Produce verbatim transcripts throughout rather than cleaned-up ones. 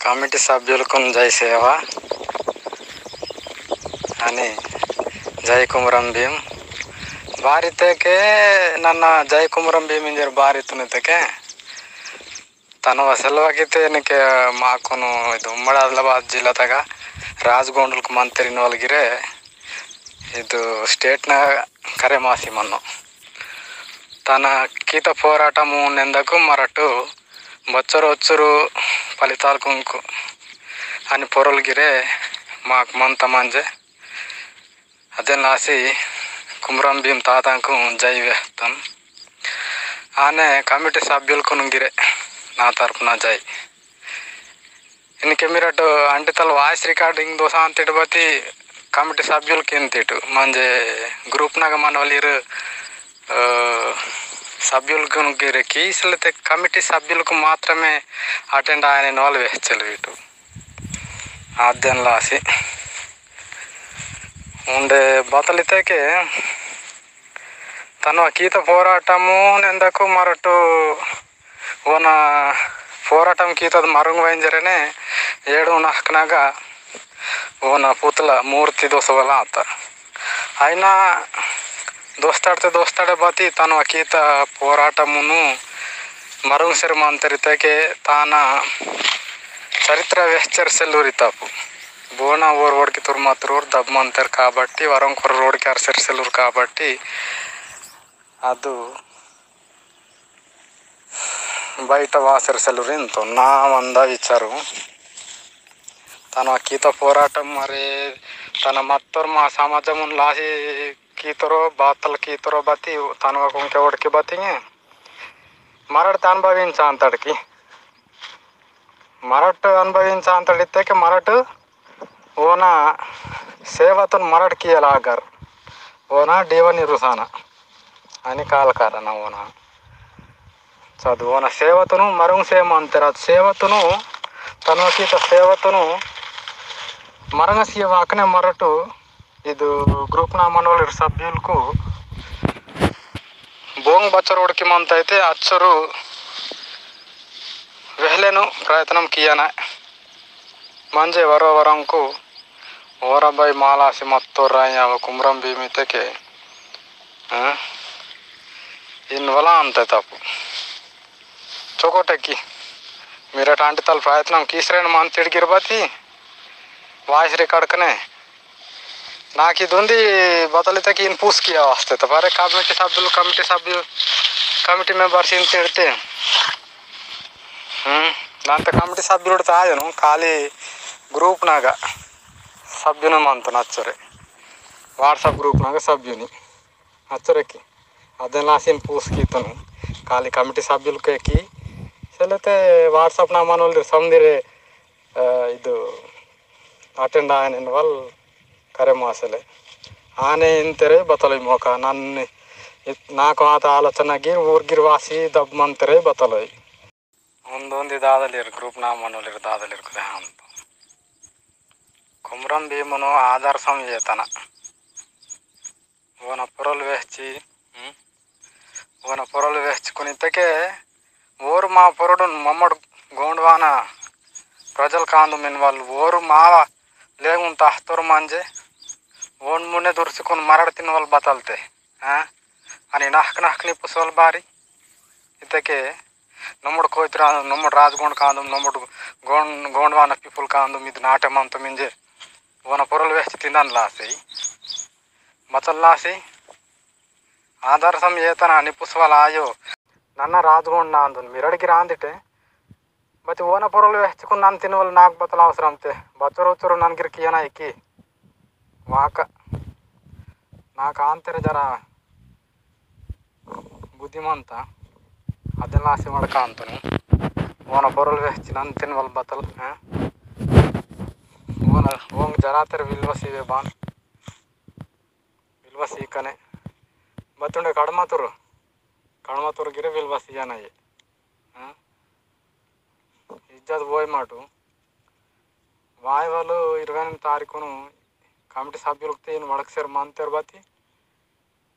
कमिटी सभ्युलकुन जय सेवा अनि जय कुमरम भीम। बारी तेके नन्ना जय कुमरम भीम इंजर बारी तुने तेके तनवा सेलवा किते इनके माकुनु इद उम्मड़ आदिलाबाद जिल्ला तगा राजगोंडुलकु मंत्री नोलगिरे इद state न करे मासी मन्नो। तन कीत पोराटमु नेंदकु मरटु बच्चोर उच्चोर फलिताल कुंकु अनि पोरोल गिरे माक मंत मंजे। अदेन लासी कुमरम भीम तातांकु जय वेहतन। आने कमिटी सभ्युलकुन गिरे ना तरपुना जय। इनके मिरट अंटितल voice recording दोसांतिट बती कमिटी सभ्युलकिंतिट मंजे group नग मनवलीर, अ, सभ्युलकुन गिरे की इसलिए कमिटी सभ्युलकु मात्रमे attend आयने नोल वेहचल वीटु। अदेन लासी उंडे बतलितेके तनवा कीत पोराटमु नेंदकु मरटु ओना पोराटम कीतद मरुंग वैंजरेने एडु नहकनागा ओना पुतला मूर्ति दोसवला आता। आइना दोस्ताड़ते दोस्ताड़े बाती तनवा कीत पोराटमुनु मरुंग सेर मंतरितेके ताना चरित्र वेहचर सेलूरी तपु। बोना ओर ओड़की तुर मतरोर दब मंतर काबट्टी, वरं कोर ओड़की अरसेर सेलूर काबट्टी, अदु बैठ वासेर सेलूरिन तो ना मंदा विचारु। तन कीत पोराटम मरे, तन मत्तोर मा समाजमुन लासी कीतरो, बातल कीतरो बती, तन कुंके ओड़की बतिंगे। मरड़ तन बाविन चांतड़ की। मरट अनुभविंचांतड़ित्तेके मरट ओना सेवतुन मरट कियलागर ओना डीवन इरुसाना अनि कालकारना ओना चदु ओना सेवतुनु मरुंग सेम अंतेर। अद सेवतुनु तनवकीत सेवतुनु मरंग सेवा अकने मरटु इदु group ना मनवलिर सभ्युलकु बोंग बच्चर ओड़की मंतैते अच्चरु वेहलेनु प्रयत्नम कियाना। मंजे वरो वरंकु ओरा बाई मालासी मत्तोर राई आव कुमरम भीम इतेके, हाँ? इन वला अंते तपु। चोकोटे की मेरा टांटी तल प्रयत्नम कीसरेन मंतिड़ गिरबती voice record कने नाकी दुंदी बतलिते कि इन पूस किया वास्ते तो बारे कमिटी सभ्युल, कमिटी सभ्युल, कमिटी members इन तिड़ते। हम्म, नान्ते कमिटी सभ्युल उड़ता आयो नो, खाली group नागा सभ्युन मंतन अच्चरे। WhatsApp group नागा सभ्युनी अच्चरे की। अदेन लासिन पूस की तनु खाली कमिटी सभ्युल के की। सेलेते WhatsApp ना मनोल समदिरे अ, इदु attend आयन इनवल करे मासले। आने इंतेरे बतलोई मोका नन्ने इत-, नाको आता आलोचना गिर ऊर गिर वासी दब मंतेरे बतलोई। उन्दुंदी दादलेर group ना मनोलेर दादलेर कुदे हम तो। कुमरम भीमनो आदर्शम येतना। ओना पोरोल वेहची, हम्म? ओना पोरोल वेहची कुनितके ओर मा पोरोडुन मम्मड गोंडवाना प्रजल कांदु मिनवल ओर मावा लेगुन ताहतोर मंजे ओन मुने दुर्सिकुन मरड़ तिनवल बतलते, हाँ? अनि नाहक नाहक निपुसवल बारी इतके नम्मड कोइतरा नम्मड राजगोंड कांदु नम्मड गोंड गोंडवाना people कांदु मिद नाटे मंत मिंजे ओना पोरोल वेहची तिंदन लासी बचल लासी आदर्शम येतना निपुसवल आयो। नन्ना राजगोंड नांदुन मिरड़गिर आंदिटे बति ओना पोरोल वेहचकुन नन तिनवल नाक बतल अवसरम ते बचोर उचोर नन गिर कियना इकी वाक नाक आंतेर जरा बुद्धिमंता अदलासी मड़का अंतनु ओना पोरोल वेहची नन तिनवल बतल, हाँ? ओना ओंग जरातेर विलवसी वे बान विलवा सीकने बतुंडे कड़मतुर कड़मतुर गिरे विलवा सीयना ये, हाँ? इज्जत बोय माटु वाय वालु इरवै एनिमिदी तारीखुनु कमिटी सभ्युलकु तीन वड़कसेर मंतेर बती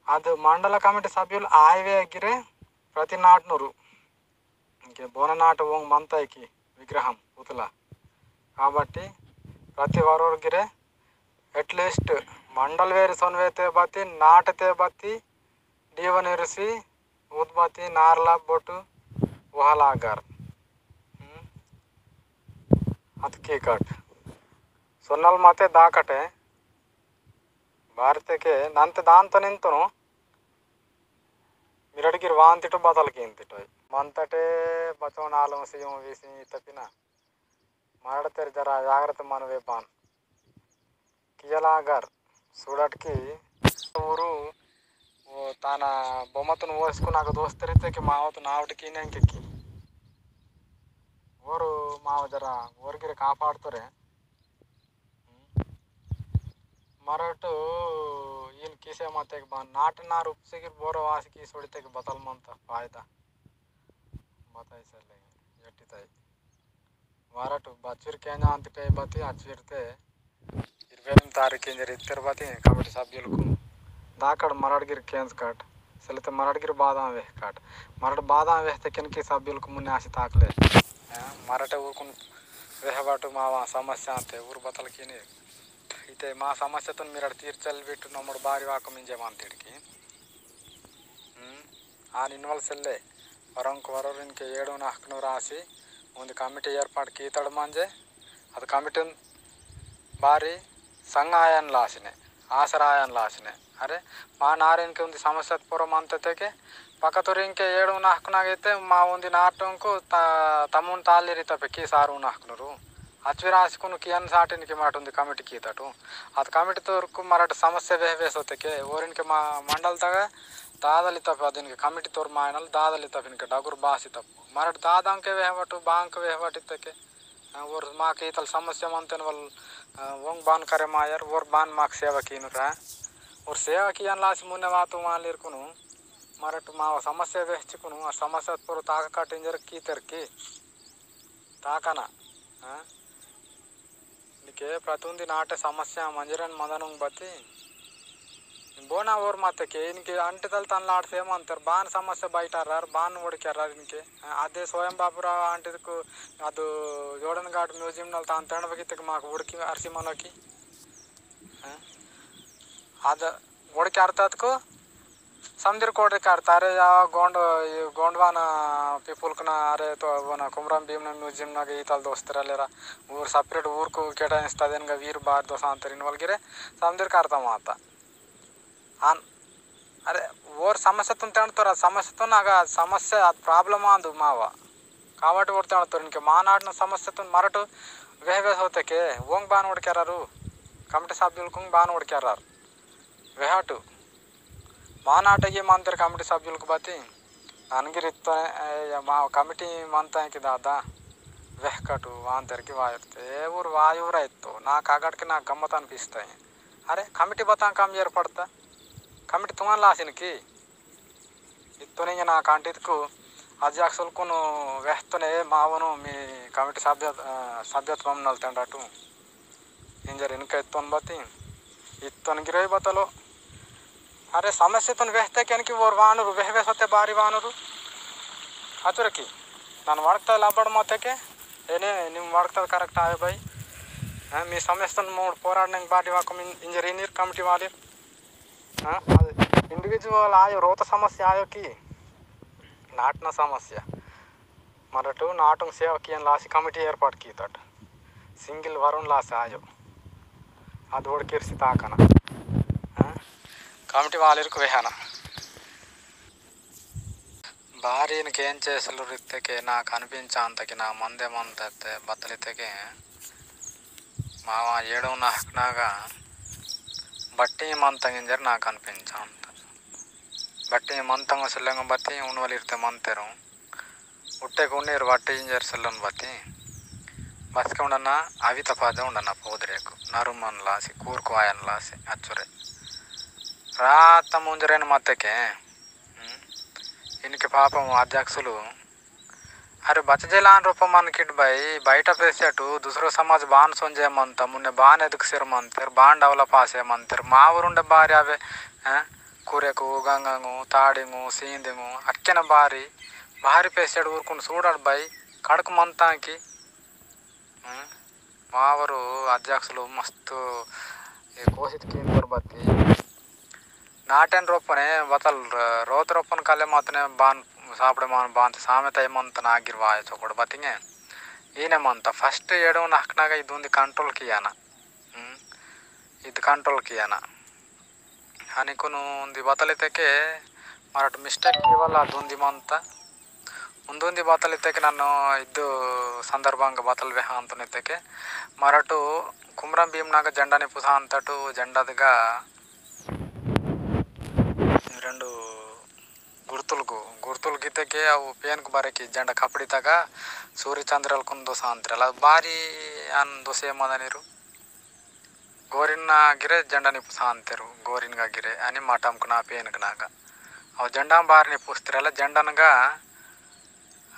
अद मंडल कमिटी सभ्युलु आयवे गिरे प्रति नाटनुरु इंके बोन नाट ओंग मंता इकी विग्रहम पुतला काबट्टी प्रति वरोर गिरे at least मंडल वेरी सोनवेते बती, नाटते बती, डीवन इरुसी, उदबती, नारला बोटु, वहलागर। हम्म? अतकी कट। सोनल माते दाकटे, भारते के नंत दान तो निंतुनु, मिरड़गिर वांतिटो बदल कींतिटो। मंतटे बचोन आलों से यूं वीसी तपिना। मरड़तेर जरा जाग्रत मनवे बान। कियलागर सूडटकी ऊरु वो ताना बोमतुन वोसकुनाक दोस्तरिते कि मावत नावट कीनेंके की। ओरु माव जरा ओरगिर कापाडतोरे। मरटु इन किसे मतेक बान नाट नार उपसिगिर बोरो वास की सोड़ितेक बतल मंता फायदा। बताई सले एटिताई। मरटु बच्चिर केंजा अंतिटे बती अच्चिरते इरवै एनिमिदी तारीख इंजर इत्तर बती कमिटी सभ्युलकु दाकड़ मरड़गिर केंज काट, सेलेते मरड़गिर बादाम वेह काट। मरड़ बादाम वेहते केनकी सभ्युलकु मुन्ने आसी ताकले। हैं, मरटे ऊरकुन वेहबाटु मावा समस्या अंते ऊर बतल कीनी। इते मा समस्यातुन मिरड़ तीर्चल बिटु नम्मुड़ बारी वाकु मिंजे मंतिड़की। हम्म, आन इनवल सेल्ले वरंक वरोरिनके एड़ुन हकनुर आसी उन्दी कमिटी एर्पाट कीतड़ मंजे। अद कमिटीन बारी संग आयन लासिने, आसरा आयन लासिने। अरे, मा नारिनके उन्दी समस्यात पोरो मंततेके पकतुरिनके एड़ुन हकनागैते मा उन्दी नाटुंकु त-, तमुन तालिरी तपे की सारुन हकनुरु। अच्विर आसिकुनु कियन साटिनके माट उन्दी कमिटी कीतटु। अद कमिटी तोरकु मरट समस्या वेह वेसोतेके ओरिनके मा मंडल तगा दादली तप अदिनके कमिटी तोर मायनल दादली तप इनके डगुर बासी तप। मरट दादंके वेहवटु, बांक वेहवटितके। आ, ओर माक इतल समस्या मंतेन वल, आ, वोंग बान करे मायर, ओर बान माक सेवा कीनुरा। ओर सेवा कियन लासी मुन्ने वातु मालिरकुनु, मरट मा समस्या वेहचिकुनु, आ समस्या पोरो ताक काटिंजर कीतेर की। ताकना, आ? निके प्रतुंदी नाटे समस्या मंजरन मदनुंग बती। बोना ओर मत के इनके अंटितल तन लाट से मंतर बान समस्या बैठारार, बान ओड़क्यारार इनके। आदे स्वयं बाबूराव अंटितकु अदु जोड़न घाट museum नल तान तंड बगितक माक उड़की अरसी मनकी। हैं? आद ओड़क्यारततकु समदिर कोड़े करता रे या गोंड, ये गोंडवाना people कना अरे तो वना कुमरम भीम ने museum नगे इतल दोस्तर लेरा। ऊर separate ऊर को केटा इंस्ता देन गा वीर बार दोसांतर इनवल गिरे समदिर करता माता। आन, अरे, ओर समस्या तुन तेंड तोरा समस्या तुन अगा समस्या अद problem आंदु मावा। कावट ओर तेंड तोर इनके मानाडना समस्या तुन मरटु वेह वेह होते के, वोंग बान ओड़ केरारू, कमिटी सभ्युलकुंग बान ओड़ केरार। वेहाटु, मानाटगी मंदिर कमिटी सभ्युलकु बती, ननगिरित्तोने, ए, या मा कमिटी मंता है कि दादा, वेहकटु, वांतेर की वायुरते, ए ऊर वायुर आइत्तो, ना कागड़ के ना गम्मत अनिपिस्ता है। अरे, कमिटी बतां काम एर्पड़ता, कमिटी तुंगन लासिन की, इत्तोने इंगे ना कांटितकु, अज्याक्सुलकुनु वेहतोने, ए, मावनु मी कमिटी सभ्यत, अ, सभ्यत्वम नलतेंडाटु। इंजर इनका इत्तोन बती, इत्तोन गिरोई बतलो। अरे समस्या तुन वेहते केन की वोर वानुरु, वेह वेह सत्य बारी वानुरु। अचुर की, नन वड़कता लबड़ मते के, एने निम वड़कता correct आयो भाई। हाँ, मी समस्या तुन मोड़ पोराड़ नेंग बारी वाको मिन इंजर इनिर कमिटी वालिर। हाँ, individual आयो, रोत समस्या आयो की, नाटना समस्या। मरटु नाटुंग सेवा कियन लासी कमिटी एर्पाट कीतट। Single वरुण लासी आयो। अद ओड़ किर्सी ताकना। हाँ? कमिटी वालिरकु वेहना। बारी इनके एन चेसलुर इत्तेके नाक अनिपिंचांतके ना मंदे मंदते बतलितेके मावा एड़ो नाकनागा बट्टी मंतंग इंजर नाक अनिपिंचांत। बट्टी मंतंग सिल्लंग बती उनवल इर्ते मंतेरु। उट्टेक उन्नीर बट्टी इंजर सिल्लन बती। बसके उंडना अवित पादे उंडना पोदरेक। नरुमन लासी, कूर्कु आयन लासी, अच्चुरे। रात मुंजरेन मत्तेके। हम्म। इनके पापम अध्यक्षुलु अरे बचजेलान रूप मन किट भाई, बयटा पेसेटु, दूसरो समाज बान सोंजे मंता, मुन्ने बान एदुक सिर मंतेर, बान develop आसे मंतेर, मा उरुंडे बारी अवे, हैं? कुरेकु, गंगंगु, ताड़िंगु, सींदिंगु, अक्केन बारी, बारी पेसेट उरकुन सूडड़ भाई, कड़क मंता की, हैं? मावरु अध्यक्षलु मस्तु ये कोशिश कींतोर बत्ती। नाटेन रोपने बतल र-, रोत रोपन काले मातने बान सापड़े मान बान सामे तय मंत नागिर वाय चोकड़ बतिंगे। ईने मंत first एडो नखनागा इदुंदी control कियाना। हम्म। इद control कियाना। हनिकुनु उंदी बतल इतेके मरट mistake कीवल अदुंदी मंत। उंदुंदी बतल इतेके नन्नु इद्दु संदर्भंग बतल वेहांतुन इतेके मरटु कुमरम भीमनाग झंडा निपुसांतटु झंडादगा रेंडु गुर्तुलकु, गुर्तुलकु इतेके अवु पेनकु बरेकि झंडा कपड़ितगा सूर्य चंद्रलकुन दोसांतरल। अदु बारी अन दोसे मदनिरु। गोरिन गिरे झंडा निपुसांतेरु, गोरिन गा गिरे, अनि मठमकुना पेनकनागा। अवु झंडा बारी निपुस्तेरल, झंडनगा,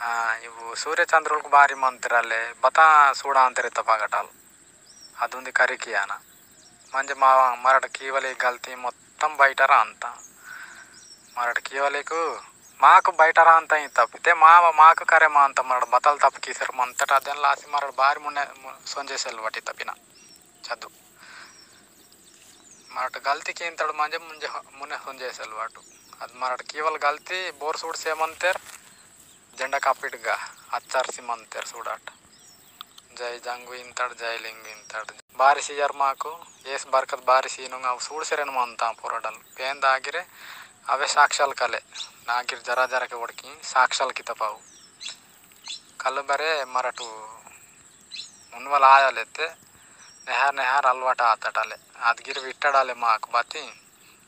आ, इवु सूर्य चंद्रलकु बारी मंतेरले, बता सूड़ांतेर इतपा गटल। अदुंदी करिकियाना। मंजे मा मरट कीवली गलती मोत्तम बैठरांता। मरट कीवलीकु माकु बैठरांता इतप। इते माव माकु करे मांता मरट बतल तप कीसर मंतट अदेन लासी मरट बारी मुने मु-, सोंजे सेलवटी तपिना। चदु। मरट गलती कींतड़ मंजे मुंजे, मुने सोंजे सेलवाटु। अद मरट कीवल गलती बोर सूड़से मंतेर, झंडा कापिटगा, अच्चरसी मंतेर सूड़ाट। जय जंगु इंतड़, जय लिंगु इंतड़। बारिश इयर माकु, एस बरकत बारिश इनुंग अव सूड़सेरेन मंता पोरडल। पेन दागिरे, अवे साक्षाल कले। नागिर जरा जरा के वड़की, साक्षाल कितपाऊ। कल बरे मरटु उनवल आयालेते नेहार नेहार अलवाट आतटाले। आदगिर विट्टडाले माक बाती।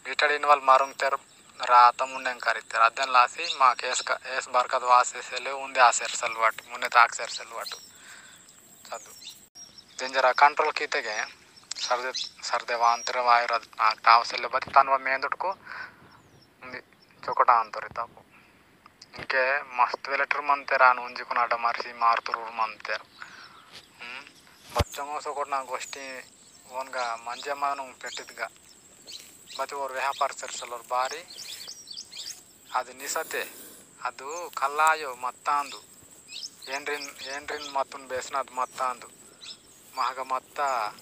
विट्टड इनवल मारुंग तेर रात मुन्नें करितेर। अदेन लासी माक एस क-, एस बरकत वासे सेले उन्दे आसेर सलवाट, मुन्ने ताक सेर सलवाट। चदु। जंजरा control कीतेगे सर्दे, सर्दे वांतर वायर अद-, आ, टाव सेले बती तनवा मेंदुटकु उन्दी चोकटा अंतोर इतापु। इनके मस्त वेलेटर मंतेर आन उंजीकुन अड्डा मरसी मारतुर उर मंतेर। हम्म, बच्चों सो कोटना गोष्ठी वोनगा मंजे मानु पेटितगा। बती ओर व्यापार सरसलोर बारी। अद निसते, अदु कल्लायो मत्तांदु। एंड्रिन, एंड्रिन मत्तुन बेसना अद मत्तांदु। महगा मत्ता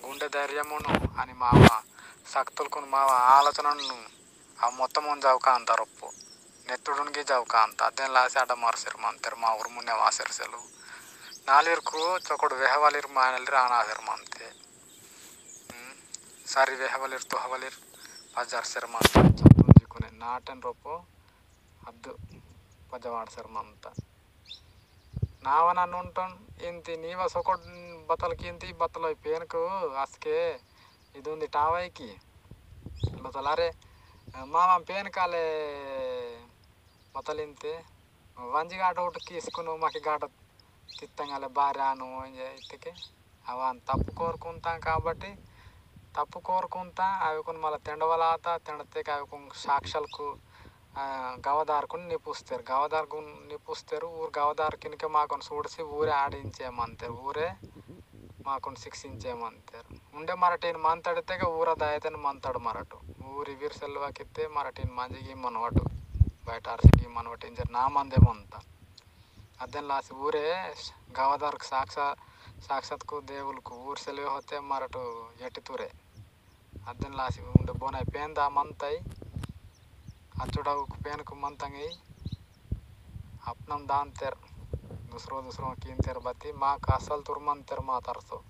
गुंडे धैर्यमुनु अनि मावा सक्तुलकुन मावा आलोचननु आ मोत्तम उन जाव कांता रोप्पो। नेत्तुडुन गी जाव कांता। अदेन लासे अड्डा मरसेर मंतेर मा उर मुन्ने वासेर सेलु। नालिरकु चोकड़ वेहवालिर मानलिर आनासेर मंते। हम्म। सारी वेहवालिर तोहवालिर पजारसेर मंते। चोकड़ जिकुने नाटेन रोप्पो अद्दु पजवाड़सेर मंता। नावना नुंटन इंती नीवा सोकोट बतल किंती बतलोय पेनकु असके इदुंदी टावाई की। बतल अरे मामा पेन काले बतल इंते वंजी गाट उठ किसकुनु माकी गाट तित्तंगाले बारानु इंजे इत्तके। अवान तप्पु कोरकुंता काबट्टी, तप्पु कोरकुंता, अविकुन मला तेंडवलाता, तेंडतेके अविकुन साक्षालकु, आ, गवदारकुन निपुस्तेर, गवदारकुन निपुस्तेर, ऊर गवदार किनके माकुन सूडसी ऊरे आडिंचे मंतेर, ऊरे माकुन शिक्षिंचे मंतेर। उंडे मराठीन मंतड़तेके ऊरा दायतेन मंतड़ मराठू। ऊर इविर सेल्वा कित्ते मराठीन मांजिगी मनवटू, बैठारसीगी मनवटू इंजर ना मंदे मंता। अदेन लासी ऊरे गवदारक साक्षा-, साक्षातकु देवुलकु ऊर सेलवे होते मरटु एटितुरे। अदेन लासी उंडे बोनाई पेंदा मंताई। अचुडा उक पेनकु मंतंगी। अपनम दान तेर। दुसरो दुसरो कीन तेर बती माक असल तुर मंतेर मा तरसो।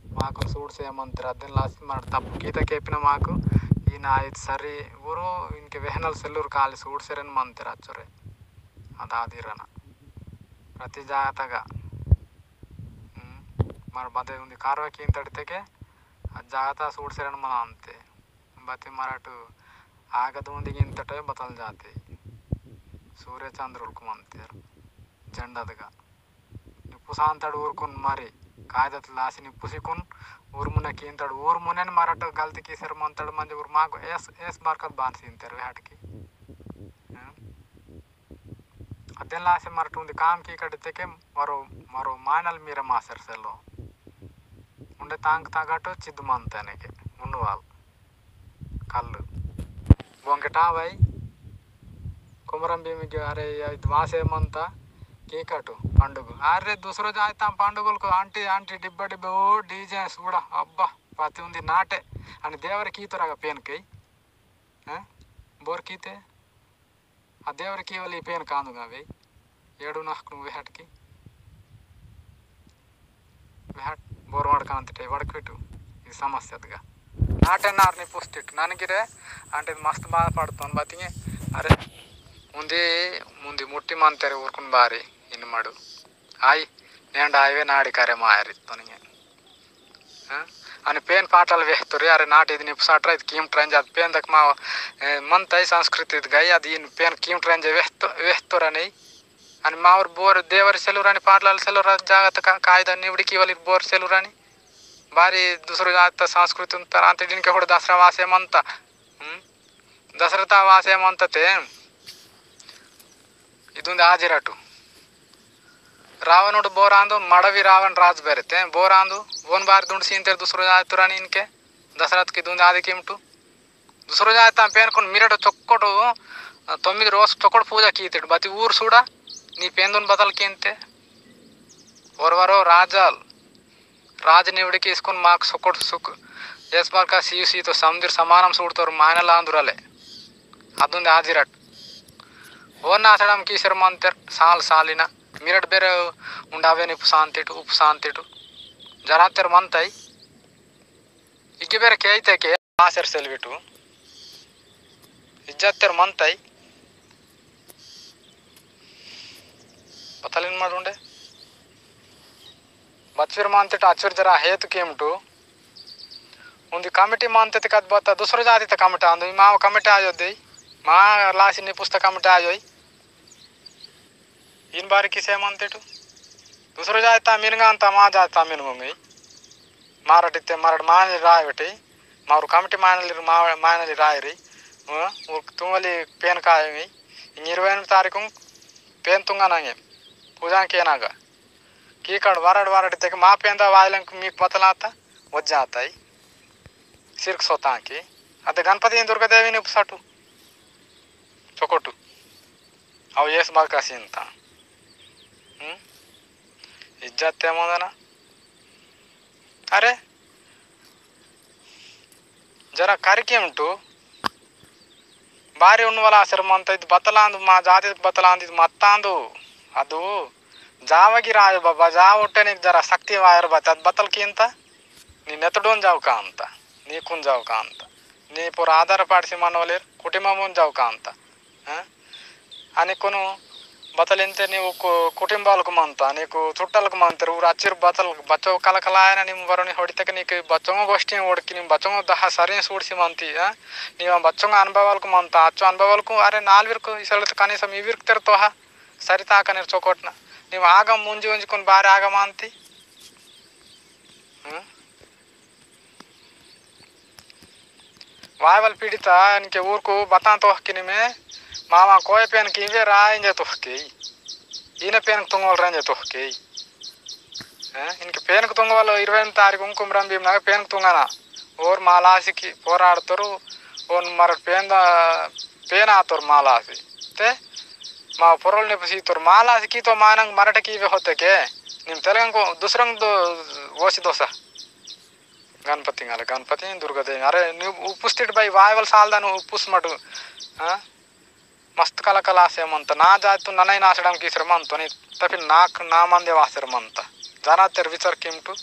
माकुन सूडसे मंतेर अदेन लासी मरट तप्पु कीता केपिन माकु। ईना आइद सरी ऊरो इनके वेहनल सेल्लूर काली सूडसेरेन मंतेर अचुरे। अदादिरना। प्रति जागतगा। हम्म। मर बदे उंदी कारवा कींतड़तेके, आ जागता सूडसेरन मनांते। बती मराठू आगद उंदी गिंतटे बतल जाते। सूर्य चंद्रुलकु मंतेर। झंडदगा। निपुसांतड़ ऊरकुन मरी। कायदत लासी निपुसिकुन ऊर मुने कींतड़ ऊर मुनेन मराठू गलती कीसेर मंतड़ मंजे ऊर मागो एस, एस बरकत बान सींतेर वेहटकी। हम्म। अदेन लासे मरट उंदी काम कीकड़तेके मरो, मरो मायनल मीरे मासेर सेलो। उंडे तांग तागट चिद्द मंतेनेके उन्नुवाल। कल्लु। बोंगे टावाई। कुमरम भीमिगे अरे या इद मासे मंता। केकटु पंडुगु। अरे, दूसरो जायता पंडुगुलकु आंटी, आंटी डिब्बा डिब्बा ओ डीजे सूड़ा, अब्बा, पति उंदी नाटे। अनि देवर कीतोरगा पेन कई? हैं? बोर कीते? आ देवर कीवली पेन कांदुगा वे। एडु नाकनु वेहट की। वेहट बोर वड़कांतटे वड़कबिटु। ई समस्या दगा। नाटे नारनी पुस्तिट ननगिरे, अंटे मस्त बाधपड़तोन बतिंगे। अरे, उंदी, उंदी मुट्टी मंतेरे उरकुन बारी, इनमड़ु। आई, नेंड आईवे नाड़ी करे मायरित्तोनिंगे। हाँ? अनि पेन पाटल वेहतुरी, अरे नाट इद निपुसाट्रा, इद कीमट्रा इंजाद पेन दक मा, ए, मनतई संस्कृति इद गई, अद इन पेन कीमट्रा इंजे वेहतु-, वेहतुरा नहीं। अनि मावर बोर देवर सेलुरानी, पाटलाल सेलुरा जागत का, कायदा निवड़ी कीवली बोर सेलुरानी। बारी दूसरो जात संस्कृति उन्तर, अंत दिन के होड़ दसरा वासे मनता। हम्म? दसरा ता वासे मनता ते। इदुंदे आजिराटु। रावणुडु बोरांदु, मड़वी रावण राज बेरेते, बोरांदु, वोन बार दुंड सींतेर दूसरो जायतुरानी इनके, दसरथ की दुंदे आदि कीमटु। दूसरो जायता पेन कुन मिरट चोक्कोटु, तोम्मिदि रोज चोक्कोटु पूजा कीतिट, बति ऊर सूडा, नी पेंदुन बदल कींते। ओरवरो राजल, राज निवड़िकी इसकुन माक सुकुट सुक। एस बार का सीयु सी तो समदिर समानम सूड़तोर मायनल आंदुरले। अदुंदे आजिरट। ओन नासड़म कीसर मंतर साल सालिना। मिरट बेरे उंडावे निपु शांतिटु, उपशांतिटु। जरातेर मंतई। इके बेरे केइते के आसर सेलविटु। इज्जतेर मंतई। बतलिन मरुंडे। बच्चुर मानते टाचुर जरा हेतु केमटु। उन्दी committee मानते ते कद बता दूसरो जाति ते committee आंदो, मा committee आयो दे। मा लासी ने पुस्तक committee आयो। इन बारी किसे मानते टू? दूसरो जाति ता मिनगा अंता मा जाति ता मिनगोंगे। मारट इत्ते मारट मायनली राय बेटे, मावर committee मायनली मा-, मायनली राय री। हाँ, वो तुम वाली पेन का है मी। इन इरवै एनिमिदी तारीखु पेन तुंगा नांगे। पूजा के नागा। की कड़ वरड वरड इत्ते के मा पेन दा वायलन मीक बतलाता, वज्जाता ही। सिर्क सोता की। अदे गणपति इन दुर्गा देवी ने उपसाटू। चोकोटू। अव येस बाग का सीन ता। हम्म? इज्जत ते मोदना। अरे, जरा करिकेमटु बारी उन्नवला आसर मंता इद बतलांदु, मा जाति बतलांदु, इद मत्तांदु। अदु जावगी राय बाबा, जाव उट्टे नीक जरा शक्ति वायर बत, अद बतल कींता? नी नेतडोन जाव कांता, नी कुन जाव कांता, नी पोर आधार पाड़सी मनवलेर कुटिममुन जाव कांता। हाँ? अनि कुनु बतलिन्ते नीवु कु-, कुटुंबालकु मंता, नीकु चुट्टालकु मंतेर, ऊर अच्चिर बतल बच्चो कलकलायना निम वरुनि होड़ितक नीकु बच्चोंगो गोष्ठी ओड़की, निम बच्चोंगो दहा सरिन सूड़सी मंती, हाँ? नीवा बच्चोंगो अनुभवालकु मंता, अच्चो अनुभवालकु, अरे नालविरकु इसलत कनीसम इविरक तेर तोहा, सरिता कनीर चोकोटना। निम आगम मुंजी उंजी कुन बारे आगम आंती? हाँ? वायवल पीड़िता इनके ऊरकु बतां तोहकिनी में मामा कोय पेन की वे रा इंजे तोहके। इने पेन तुंगवल रेंजे तोहके। हैं? इनके पेन तुंगवल इरवै तारीख उंकुम रंबीम ना पेन तुंगना। ओर मालासी की पोराड़ तरु ओन मर पेन दा, पेन आतोर मालासी। ते मा पोरल ने पसी तोर मालासी की तो मानंग मरट की वे होते के। निम तेलंग को दूसरंग दो, वोसी दोसा। गणपति आले, गणपति दुर्गा देवी। अरे, नी उपुस्तिट बाई, वायवल साल दानु उपुस मटु। हाँ? मस्त कला कला से मंत। ना जातु ननई नासडम की श्रम अंतो नी। तफिन नाक ना मंदे वासर मंत। जाना तेर विचार किमटु।